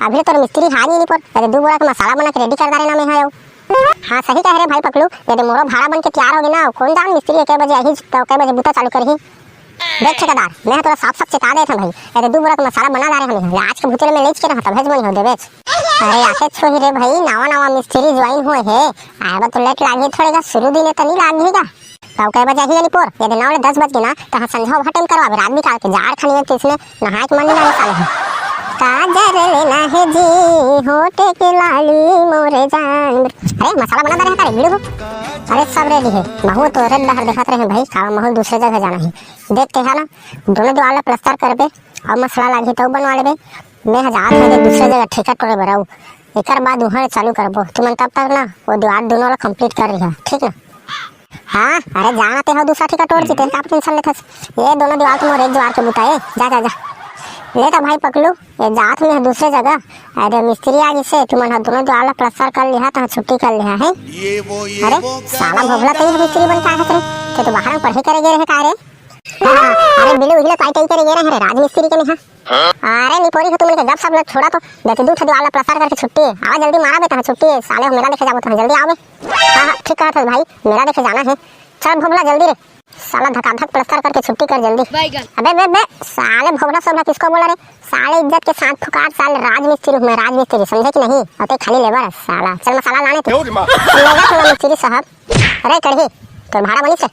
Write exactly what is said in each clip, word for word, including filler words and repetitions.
अभी तोर मिस्त्री हा नहीं निपोर, अरे दू बोरा के मसाला बना के रेडी कर डारे ना मैं हा। हाँ, सही कहे रे भाई पकलू, यदि मोरो भाड़ा बन के तैयार होगे ना, कोन जान मिस्त्री के बजे आही, तो के बजे बूता चालू करही। देख ठेकेदार, मैं तोला साफ साफ चेता देत हूँ भाई, यदि दू बोरा के मसाला बना डारे हमें, आज के भूतरे में लेच के रहा, तभे जमन हो देवेच। अरे आते छोही रे भाई, नवा नवा मिस्त्री ज्वाइन हुए हे, आए बा तो लेट लागही थोड़े का, शुरू दिन त नहीं लागही का। तब कहे बजे ही निपोर, यदि नौ ले दस बज गए ना, तो हाँ संझा ओवर टाइम करवाबे, रात बिकाल के जाड़ खानी है, तो इसमें नहाए के मन नहीं लगे साले। काजर लेना है जी, होठे के लाली मोरे जान। अरे मसाला बना दे रहे का रे, वीडियो को। अरे सब रेडी है, महू तो रेड डहर दिखात रहे भाई, का महू दूसरे जगह जाना है। देख के है ना, दोनों दीवार ला प्लास्टर करबे, अब मसाला लागही तो बनवा लेबे। मैं हजार में दूसरे जगह ठेका टोरे बराऊ, एकर बाद उहाँ चालू करबो। तुमन तब तक ना वो दीवार दोनों ला कंप्लीट कर लिहा, ठीक ना? हाँ, अरे जाना ते हो दूसरा ठेका टोर जीते, का टेंशन लेथस? ये दोनों दीवार तो मोर एक दीवार के बुता है, जा, जा, जा। ले तो भाई पकलू, ये जात में है दूसरे जगह। अरे मिस्त्री आ गिसे, तुमन ह दोनों दीवार ला प्लास्टर कर लिहा, तो छुट्टी कर लिहा है। अरे साला भोभला, तई मिस्त्री बन का हस रे? ते तो बाहर में पढ़े करे गए रहे का रे? हाँ, अरे बिलू, इहिले पाई टाई करे गए रहे रे, राजमिस्त्री के में, हाँ। अरे निपोरी हो, तुमन के गप सप ला छोड़ा तो, देती दू ठो दीवार ला प्लास्टर करके छुट्टी है। आवा जल्दी मारा बे, तहाँ छुट्टी है, साले हो मेला देखे जाबो, तहाँ जल्दी आओ बे। हाँ, हाँ, ठीक कहत है भाई, मेला देखे जाना है। चल भोभला जल्दी रे, साला धकाधक प्लास्टर करके छुट्टी कर जल्दी। बैगन। अबे बे बे, साले भोभला सब ला किसको बोला रे? साले इज्जत के साथ पुकार, साले राजमिस्त्री हूँ मैं, राजमिस्त्री, समझे कि नहीं? अते खाली लेबर है साला। चल मसाला लाने तू। क्यों रे माँ? लेगा थोड़ा मिस्त्री साहब। अरे कढ़ी, तोर भाड़ा बनिस रे?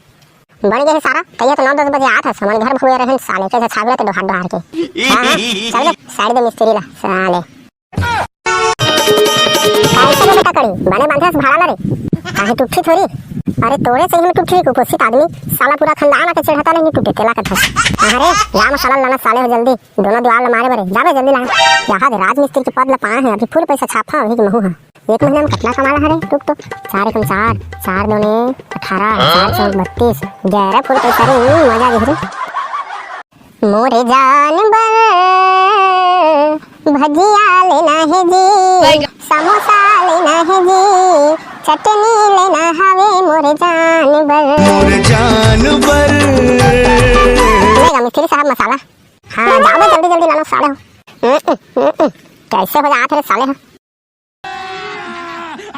बन गए हे सारा, कहिए तो नौ दस बजे आत हस, हमन घर भुए रहन साले, कैसे छागला ते डोहार डोहार के। हाँ, हाँ, चल बे, साड़ी दे मिस्त्री ला, साले। कैसे रे बेटा कड़ी, बने बांधे हस भाड़ा ला रे? काहे टूटही थोड़ी? अरे तोरे से ही में टूटही, कुपोषित आदमी, साला पूरा खानदान आके चढ़ता नहीं टूटे, तेला कथा। अरे, या मसाला लाना साले हो जल्दी, दोनों दीवार ला मारे बरे, जाबे जल्दी ला। यहाँ दे राजमिस्त्री के पद ला पाए हैं, अभी फुल पैसा छापा, अभी के महू है। एक महीना में कितना कमाला हरे? रुक तो, चार एकम चार, चार दूने अठारह, चार चौक बत्तीस, गहरा फुल पैसा रे, हम्म, मजा आ गे रे। मोरे जान बर भजिया लेना है जी, समोसा लेना है जी, चटनी लेना हवे मोरे जान बर। मोरे जान बर। लेगा मिस्त्री साहब मसाला। हाँ, जाओ बे, जल्दी जल्दी ला लो साले हो। हम्म, हम्म, हम्म, कैसे हो जात रे साले हो?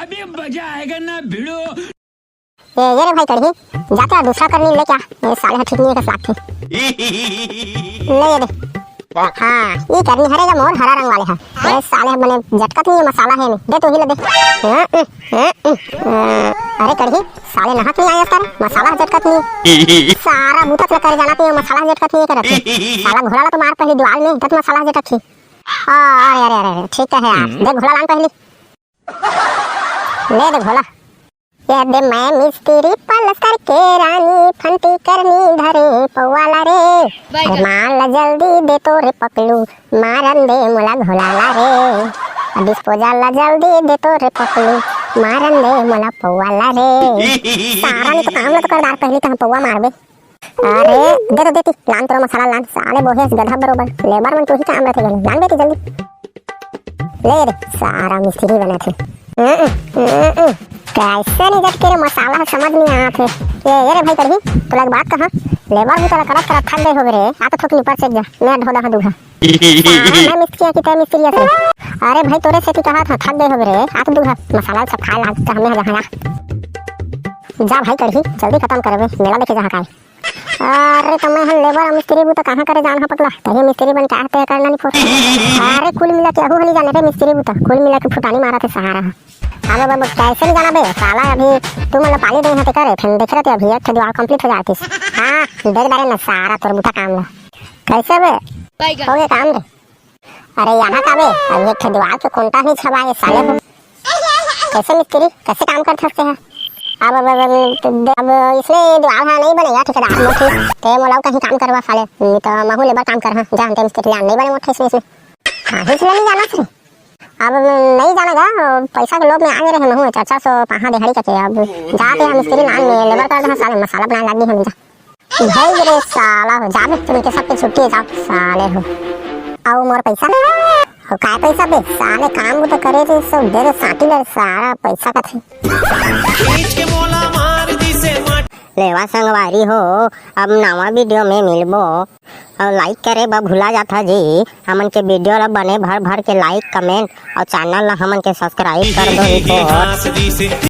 अभी मजा आएगा ना भिड़ो। ए, ये रे भाई कढ़ी, जाके आ दूसरा करनी ले क्या? ये साले ह ठीक नहीं है, कस लागथे। ले ये दे। हाँ, ये करनी हरे का मोर हरा रंग वाले है। ये साले ह बने झटकत नहीं है, मसाला है नहीं। दे तू ही ले दे। हाँ, अ, अ, अ, अ, अरे कढ़ी, साले नहात नहीं आया कर, मसाला झटकत नहीं है। सारा बूता ला करे जाना तो ये मसाला झटकत नहीं है करत है। साला घोड़ा ला तो मार पहली दीवार में, तब मसाला झटक थी। आ, अरे, अरे, अरे, अरे, ठीक है यार। हम्म। दे घोड़ा लान पहली। ले दे घोड़ा। ये दे मैं मिस्त्री पलस्तर के रानी, फंटी करनी धरे पौवा ला रे। बैगन। रुमाल ला जल्दी दे तो रे पकलू, मारन दे मोला घोला ला रे। डिस्पोजल ला जल्दी दे तो रे पकलू, मारन दे मोला पौवा ला रे। सारा ने तो काम ला तो कर डार, पहली कहाँ पौवा मारबे। अरे, दे तो देती, लान तोरो मसाला लान, साले बोहे गधा बरोबर, लेबर मन तू ही काम रथे गले, लान बेटी जल्दी। ले रे, सारा मिस्त्री बनत हे। हम्म, हम्म, हम्म। कैसे नहीं जट के रे मसाला है, समझ नहीं आत हे। ये, ये रे भाई कढ़ी, तोला एक बात कहा, लेबर भी तोला करत करत थक गए होबे रे, आ तो थोक निपर से जा, मैं ढोदा हाँ दूहा। सारा मैं मिस्त्री की तय मिस्त्री असे। अरे भाई तोरे से की कहा था, थक गए होबे रे, आ तो दूहा, मसाला सब खाए लाग तो हमें जहाँ। जा भाई कढ़ी, जल्दी खत्म करबे, मेला देखे जहाँ काय। अरे तो मैं हन लेबर अउ मिस्त्री बूता कहाँ करे जान ह पकला, तही मिस्त्री बन के आते करना नहीं फोर। अरे कुल मिला के अहू हनी जाने रे मिस्त्री बूता, कुल मिला के फुटानी मारा थे सहारा ह। अब, अब, अब कैसे नहीं जाना बे साला, अभी तू मतलब पाली दे हते करे, फिर देख रहे थे अभी एक ठो दीवार कंप्लीट हो जातीस। हाँ, दे बारे न सारा तोर बूता काम ला। कैसे बे? बैगन। हो गया काम रे। अरे यहाँ का बे, अभी एक ठो दीवार के कोंटा नहीं छबा है साले हो। कैसे मिस्त्री, कैसे काम करत हस तेहा? अब, अब, अब, अब, अब इसमें दीवार हा नहीं बनेगा ठेकेदार मोठी, ते मोला कहीं काम करवा साले, नहीं तो महू लेबर काम कर, हाँ, जानते मिस्त्री लान नहीं बने मोठे इसमें, इसमें। हाँ, इसमें नहीं जाना फिर। अब नहीं जाना गा, पैसा के लोभ में आ गए रहे महू, चार चार सौ पहा दिहाड़ी करके, अब जाते हैं मिस्त्री लान में लेबर कर दे, हाँ, साले मसाला बनाए लग गई हम जा। भाई रे साला हो, जाबे तुमके सबके छुट्टी जाओ, साले हो। अउ मोर पैसा? अउ काय पैसा बे? साले काम वो तो करे रे, सब दे दे, साटी ले सारा पैसा का थे। खींच के मोला मार दिसे माटी। लेवा संगवारी हो, अब नवा वीडियो में मिलबो। अउ like करे बर भुला जाथा जी। हमन के video ला बने भर भर के like, comment अउ channel ला हमन के subscribe कर दो रिपोर्ट।